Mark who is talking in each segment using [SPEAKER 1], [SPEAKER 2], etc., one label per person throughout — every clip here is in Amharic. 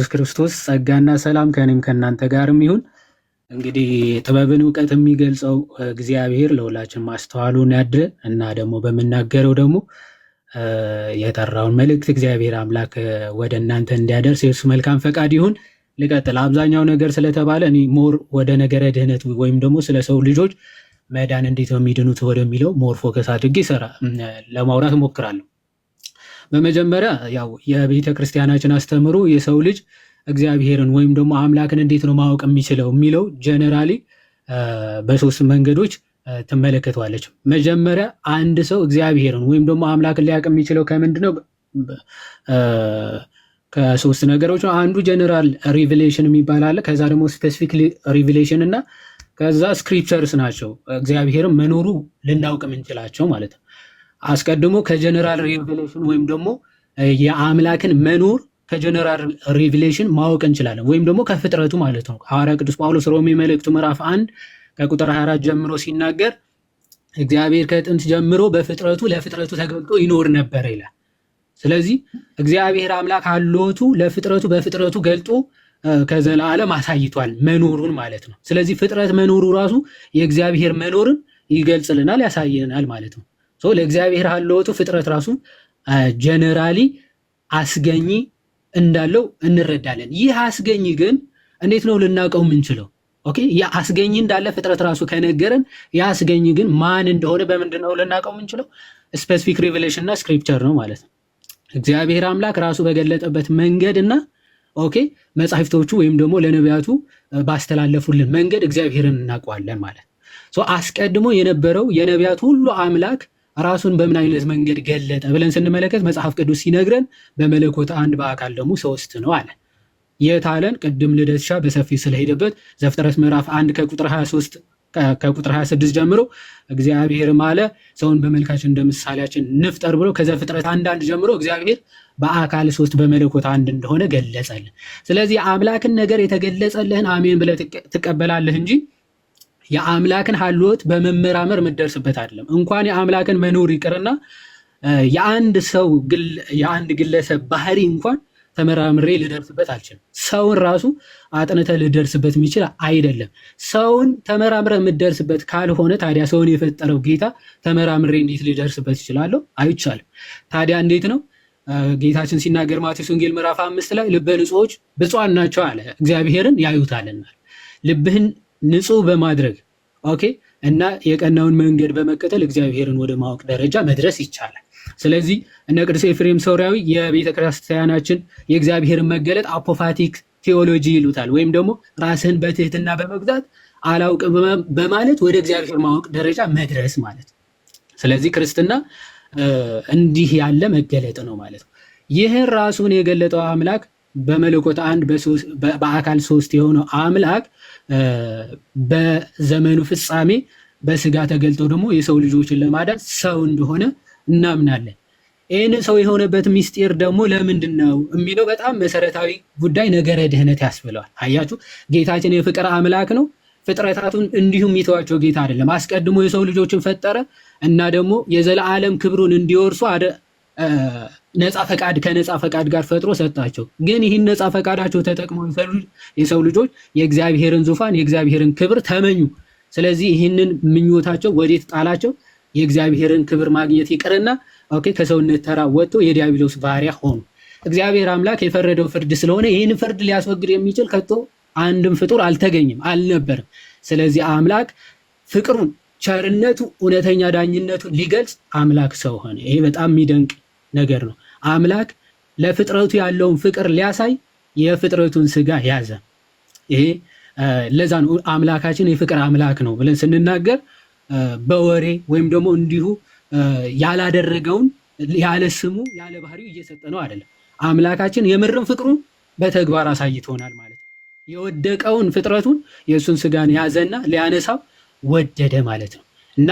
[SPEAKER 1] ክርስቶስ ጸጋና ሰላም ከእኔም ከእናንተ ጋርም ይሁን። እንግዲህ ጥበብን እውቀት የሚገልጸው እግዚአብሔር ለሁላችን ማስተዋሉን ያድለን እና ደግሞ በምናገረው ደግሞ የጠራውን መልእክት እግዚአብሔር አምላክ ወደ እናንተ እንዲያደርስ የእርሱ መልካም ፈቃድ ይሁን። ልቀጥል። አብዛኛው ነገር ስለተባለ እኔ more ወደ ነገረ ድህነት ወይም ደግሞ ስለ ሰው ልጆች መዳን እንዴት ነው የሚድኑት ወደሚለው more focus አድርጌ ሰራ ለማውራት እሞክራለሁ። በመጀመሪያ ያው የቤተ ክርስቲያናችን አስተምህሮ የሰው ልጅ እግዚአብሔርን ወይም ደግሞ አምላክን እንዴት ነው ማወቅ የሚችለው የሚለው generally በሶስት መንገዶች ትመለከተዋለች። መጀመሪያ አንድ ሰው እግዚአብሔርን ወይም ደግሞ አምላክን ሊያውቅ የሚችለው ከምንድን ነው? ከሶስት ነገሮች ነው። አንዱ general revelation የሚባል አለ። ከዛ ደግሞ specific revelation እና ከዛ scriptures ናቸው። እግዚአብሔርን መኖሩ ልናውቅ የምንችላቸው ማለት ነው። አስቀድሞ ከ general revelation ወይም ደግሞ የአምላክን መኖር ከ general revelation ማወቅ እንችላለን፣ ወይም ደግሞ ከፍጥረቱ ማለት ነው። ሐዋርያ ቅዱስ ጳውሎስ ሮሜ መልእክቱ ምዕራፍ 1 ከቁጥር 24 ጀምሮ ሲናገር እግዚአብሔር ከጥንት ጀምሮ በፍጥረቱ ለፍጥረቱ ተገልጦ ይኖር ነበረ ይላል። ስለዚህ እግዚአብሔር አምላክ ሀልዎቱ ለፍጥረቱ በፍጥረቱ ገልጦ ከዘላለም አሳይቷል መኖሩን ማለት ነው። ስለዚህ ፍጥረት መኖሩ ራሱ የእግዚአብሔር መኖርን ይገልጽልናል፣ ያሳየናል ማለት ነው። So ለእግዚአብሔር ሀልዎቱ ፍጥረት ራሱ generally አስገኚ እንዳለው እንረዳለን። ይህ አስገኚ ግን እንዴት ነው ልናውቀው የምንችለው? Okay፣ ያ አስገኚ እንዳለ ፍጥረት ራሱ ከነገረን ያ አስገኚ ግን ማን እንደሆነ በምንድን ነው ልናውቀው የምንችለው? Specific revelation እና scripture ነው ማለት ነው። እግዚአብሔር አምላክ ራሱ በገለጠበት መንገድ እና okay መጻሕፍቶቹ ወይም ደግሞ ለነቢያቱ ባስተላለፉልን መንገድ እግዚአብሔርን እናውቀዋለን ማለት ነው። አስቀድሞ የነበረው የነቢያት ሁሉ አምላክ ራሱን በምን አይነት መንገድ ገለጠ ብለን ስንመለከት መጽሐፍ ቅዱስ ሲነግረን በመለኮት አንድ በአካል ደግሞ ሶስት ነው አለ። የት አለን? ቅድም ልደትሻ በሰፊው ስለሄደበት ዘፍጥረት ምዕራፍ 1 ከቁጥር 23 ከቁጥር 26 ጀምሮ እግዚአብሔርም አለ ሰውን በመልካችን እንደ ምሳሌያችን እንፍጠር ብሎ ከዘፍጥረት 1:1 ጀምሮ እግዚአብሔር በአካል ሶስት በመለኮት አንድ እንደሆነ ገለጸልን። ስለዚህ የአምላክን ነገር የተገለጸልህን አሜን ብለህ ትቀበላለህ እንጂ የአምላክን ሀልዎት በመመራመር የምትደርስበት አይደለም። እንኳን የአምላክን መኖር ይቅርና የአንድ ሰው የአንድ ግለሰብ ባህሪ እንኳን ተመራምሬ ልደርስበት አልችልም። ሰውን ራሱ አጥንተህ ልደርስበት የሚችል አይደለም። ሰውን ተመራምረ የምትደርስበት ካልሆነ ታዲያ ሰውን የፈጠረው ጌታ ተመራምሬ እንዴት ልደርስበት ይችላለሁ? አይቻልም። ታዲያ እንዴት ነው? ጌታችን ሲናገር ማቴዎስ ወንጌል ምዕራፍ 5 ላይ ልበ ንጹሖች ብፁዓን ናቸው አለ፣ እግዚአብሔርን ያዩታልና። ልብህን ንጹህ በማድረግ okay እና የቀናውን መንገድ በመከተል እግዚአብሔርን ወደ ማወቅ ደረጃ መድረስ ይቻላል። ስለዚህ እነ ቅዱስ ኤፍሬም ሶርያዊ የቤተ ክርስቲያናችን የእግዚአብሔርን መገለጥ apophatic theology ይሉታል። ወይም ደግሞ ራስህን በትህትና በመግዛት አላውቅም በማለት ወደ እግዚአብሔር ማወቅ ደረጃ መድረስ ማለት ነው። ስለዚህ ክርስትና እንዲህ ያለ መገለጥ ነው ማለት ነው። ይህን ራሱን የገለጠው አምላክ በመለኮት አንድ በአካል ሶስት የሆነው አምላክ በዘመኑ ፍጻሜ በስጋ ተገልጦ ደግሞ የሰው ልጆችን ለማዳን ሰው እንደሆነ እናምናለን። ይህን ሰው የሆነበት ሚስጢር ደግሞ ለምንድን ነው የሚለው በጣም መሰረታዊ ጉዳይ ነገረ ድህነት ያስብለዋል። አያችሁ፣ ጌታችን የፍቅር አምላክ ነው። ፍጥረታቱን እንዲሁም የሚተዋቸው ጌታ አይደለም። አስቀድሞ የሰው ልጆችን ፈጠረ እና ደግሞ የዘላለም ክብሩን እንዲወርሱ ነፃ ፈቃድ ከነፃ ፈቃድ ጋር ፈጥሮ ሰጣቸው። ግን ይህን ነፃ ፈቃዳቸው ተጠቅመው የሰው ልጆች የእግዚአብሔርን ዙፋን የእግዚአብሔርን ክብር ተመኙ። ስለዚህ ይህንን ምኞታቸው ወዴት ጣላቸው? የእግዚአብሔርን ክብር ማግኘት ይቅርና okay ከሰውነት ተራ ወጥቶ የዲያብሎስ ባሪያ ሆኑ። እግዚአብሔር አምላክ የፈረደው ፍርድ ስለሆነ ይህን ፍርድ ሊያስወግድ የሚችል ከቶ አንድም ፍጡር አልተገኘም፣ አልነበርም። ስለዚህ አምላክ ፍቅሩን፣ ቸርነቱ፣ እውነተኛ ዳኝነቱን ሊገልጽ አምላክ ሰው ሆነ። ይሄ በጣም የሚደንቅ ነገር ነው። አምላክ ለፍጥረቱ ያለውን ፍቅር ሊያሳይ የፍጥረቱን ስጋ ያዘ። ይሄ ለዛ ነው አምላካችን የፍቅር አምላክ ነው ብለን ስንናገር በወሬ ወይም ደግሞ እንዲሁ ያላደረገውን ያለ ስሙ ያለ ባህሪው እየሰጠ ነው አይደለም። አምላካችን የምርም ፍቅሩን በተግባር አሳይቶናል ማለት ነው። የወደቀውን ፍጥረቱን የእሱን ስጋን ያዘና ሊያነሳው ወደደ ማለት ነው እና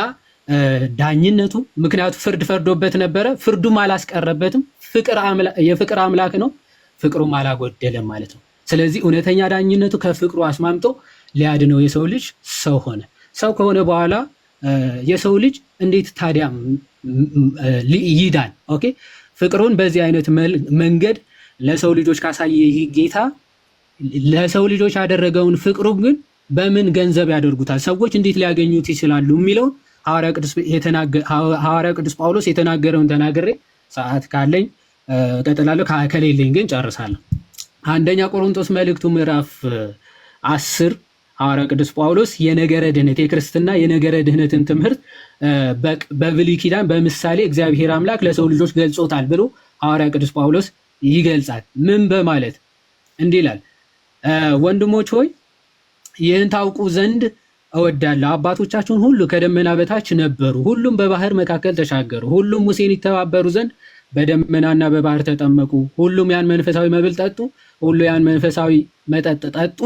[SPEAKER 1] ዳኝነቱ ምክንያቱ ፍርድ ፈርዶበት ነበረ። ፍርዱም አላስቀረበትም። የፍቅር አምላክ ነው፣ ፍቅሩም አላጎደለም ማለት ነው። ስለዚህ እውነተኛ ዳኝነቱ ከፍቅሩ አስማምቶ ሊያድነው የሰው ልጅ ሰው ሆነ። ሰው ከሆነ በኋላ የሰው ልጅ እንዴት ታዲያ ይዳን? Okay፣ ፍቅሩን በዚህ አይነት መንገድ ለሰው ልጆች ካሳየ ይህ ጌታ ለሰው ልጆች ያደረገውን ፍቅሩ ግን በምን ገንዘብ ያደርጉታል? ሰዎች እንዴት ሊያገኙት ይችላሉ? የሚለውን ሐዋርያ ቅዱስ ጳውሎስ የተናገረውን ተናግሬ ሰዓት ካለኝ እቀጥላለሁ፣ ከሌለኝ ግን ጨርሳለሁ። አንደኛ ቆሮንቶስ መልእክቱ ምዕራፍ 10 ሐዋርያ ቅዱስ ጳውሎስ የነገረ ድኅነት፣ የክርስትና የነገረ ድኅነትን ትምህርት በብሉይ ኪዳን በምሳሌ እግዚአብሔር አምላክ ለሰው ልጆች ገልጾታል ብሎ ሐዋርያ ቅዱስ ጳውሎስ ይገልጻል። ምን በማለት? እንዲህ ይላል፣ ወንድሞች ሆይ፣ ይህን ታውቁ ዘንድ እወዳለሁ። አባቶቻችን ሁሉ ከደመና በታች ነበሩ፣ ሁሉም በባህር መካከል ተሻገሩ። ሁሉም ሙሴን ይተባበሩ ዘንድ በደመናና በባህር ተጠመቁ። ሁሉም ያን መንፈሳዊ መብል ጠጡ፣ ሁሉ ያን መንፈሳዊ መጠጥ ጠጡ።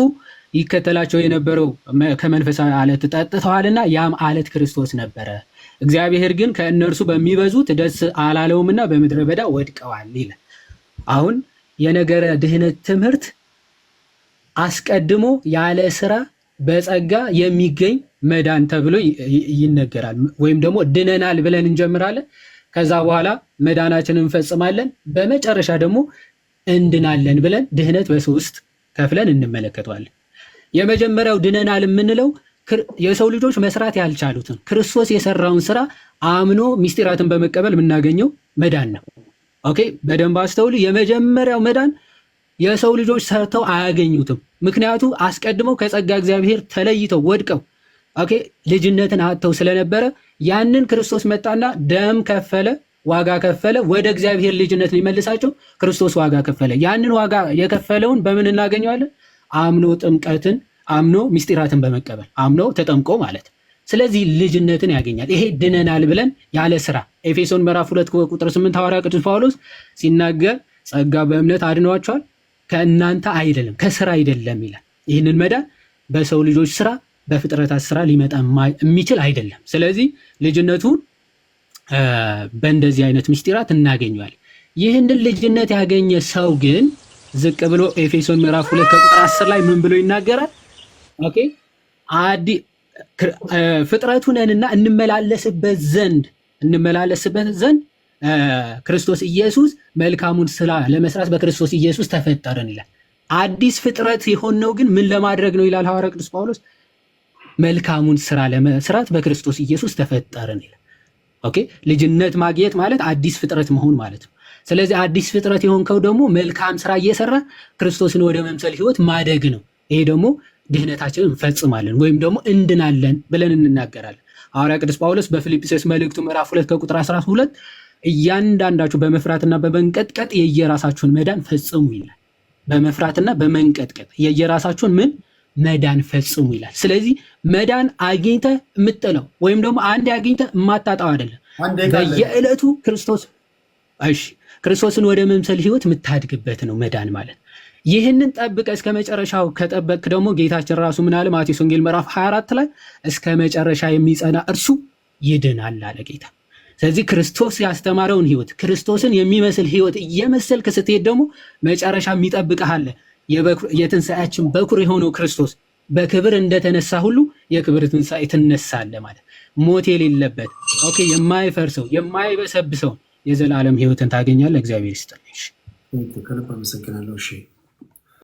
[SPEAKER 1] ይከተላቸው የነበረው ከመንፈሳዊ አለት ጠጥተዋልና ያም አለት ክርስቶስ ነበረ። እግዚአብሔር ግን ከእነርሱ በሚበዙት ደስ አላለውምና በምድረ በዳ ወድቀዋል ይላል። አሁን የነገረ ድኅነት ትምህርት አስቀድሞ ያለ ስራ በጸጋ የሚገኝ መዳን ተብሎ ይነገራል። ወይም ደግሞ ድነናል ብለን እንጀምራለን። ከዛ በኋላ መዳናችንን እንፈጽማለን። በመጨረሻ ደግሞ እንድናለን ብለን ድህነት በሶስት ከፍለን እንመለከተዋለን። የመጀመሪያው ድነናል የምንለው የሰው ልጆች መስራት ያልቻሉትን ክርስቶስ የሰራውን ስራ አምኖ ሚስጢራትን በመቀበል የምናገኘው መዳን ነው። Okay፣ በደንብ አስተውሉ። የመጀመሪያው መዳን የሰው ልጆች ሰርተው አያገኙትም። ምክንያቱ አስቀድመው ከጸጋ እግዚአብሔር ተለይተው ወድቀው፣ okay፣ ልጅነትን አጥተው ስለነበረ ያንን ክርስቶስ መጣና ደም ከፈለ፣ ዋጋ ከፈለ። ወደ እግዚአብሔር ልጅነት ሊመልሳቸው ክርስቶስ ዋጋ ከፈለ። ያንን ዋጋ የከፈለውን በምን እናገኘዋለን? አምኖ ጥምቀትን፣ አምኖ ሚስጢራትን በመቀበል፣ አምኖ ተጠምቆ ማለት። ስለዚህ ልጅነትን ያገኛል። ይሄ ድነናል ብለን ያለ ስራ ኤፌሶን ምዕራፍ 2 ቁጥር 8 ሐዋርያ ቅዱስ ጳውሎስ ሲናገር ጸጋ በእምነት አድኗቸዋል፣ ከእናንተ አይደለም፣ ከስራ አይደለም ይላል። ይህንን መዳን በሰው ልጆች ስራ፣ በፍጥረታት ስራ ሊመጣ የሚችል አይደለም። ስለዚህ ልጅነቱን በእንደዚህ አይነት ምስጢራት እናገኘዋለን። ይህንን ልጅነት ያገኘ ሰው ግን ዝቅ ብሎ ኤፌሶን ምዕራፍ 2 ከቁጥር 10 ላይ ምን ብሎ ይናገራል? Okay፣ አዲ ፍጥረቱ ነንና እንመላለስበት ዘንድ ክርስቶስ ኢየሱስ መልካሙን ስራ ለመስራት በክርስቶስ ኢየሱስ ተፈጠርን ይላል። አዲስ ፍጥረት የሆነው ግን ምን ለማድረግ ነው ይላል ሐዋርያ ቅዱስ ጳውሎስ? መልካሙን ስራ ለመስራት በክርስቶስ ኢየሱስ ተፈጠርን ይላል። Okay፣ ልጅነት ማግኘት ማለት አዲስ ፍጥረት መሆን ማለት ነው። ስለዚህ አዲስ ፍጥረት የሆንከው ደግሞ መልካም ስራ እየሰራ ክርስቶስን ወደ መምሰል ህይወት ማደግ ነው። ይሄ ደግሞ ድህነታችንን እንፈጽማለን ወይም ደግሞ እንድናለን ብለን እንናገራለን። ሐዋርያ ቅዱስ ጳውሎስ በፊልጵስዩስ መልእክቱ ምዕራፍ 2 ከቁጥር 12 እያንዳንዳችሁ በመፍራትና በመንቀጥቀጥ የየራሳችሁን መዳን ፈጽሙ ይላል። በመፍራትና በመንቀጥቀጥ የየራሳችሁን ምን መዳን ፈጽሙ ይላል። ስለዚህ መዳን አግኝተህ የምጥለው ወይም ደግሞ አንድ አግኝተህ የማታጣው አይደለም። በየዕለቱ ክርስቶስ እሺ ክርስቶስን ወደ መምሰል ህይወት የምታድግበት ነው መዳን ማለት። ይህንን ጠብቀህ እስከ መጨረሻው ከጠበቅክ ደግሞ ጌታችን ራሱ ምን አለ? ማቴዎስ ወንጌል ምዕራፍ 24 ላይ እስከ መጨረሻ የሚጸና እርሱ ይድናል አለ ጌታ። ስለዚህ ክርስቶስ ያስተማረውን ህይወት፣ ክርስቶስን የሚመስል ህይወት እየመሰልክ ስትሄድ ደግሞ መጨረሻ የሚጠብቅህ አለ። የትንሣኤያችን በኩር የሆነው ክርስቶስ በክብር እንደተነሳ ሁሉ የክብር ትንሣኤ ትነሳለህ ማለት ሞት የሌለበት፣ okay፣ የማይፈርሰው፣ የማይበሰብሰውን የዘላለም ህይወትን ታገኛለህ። እግዚአብሔር ይስጥልኝ።
[SPEAKER 2] ከልብ አመሰግናለሁ። እሺ።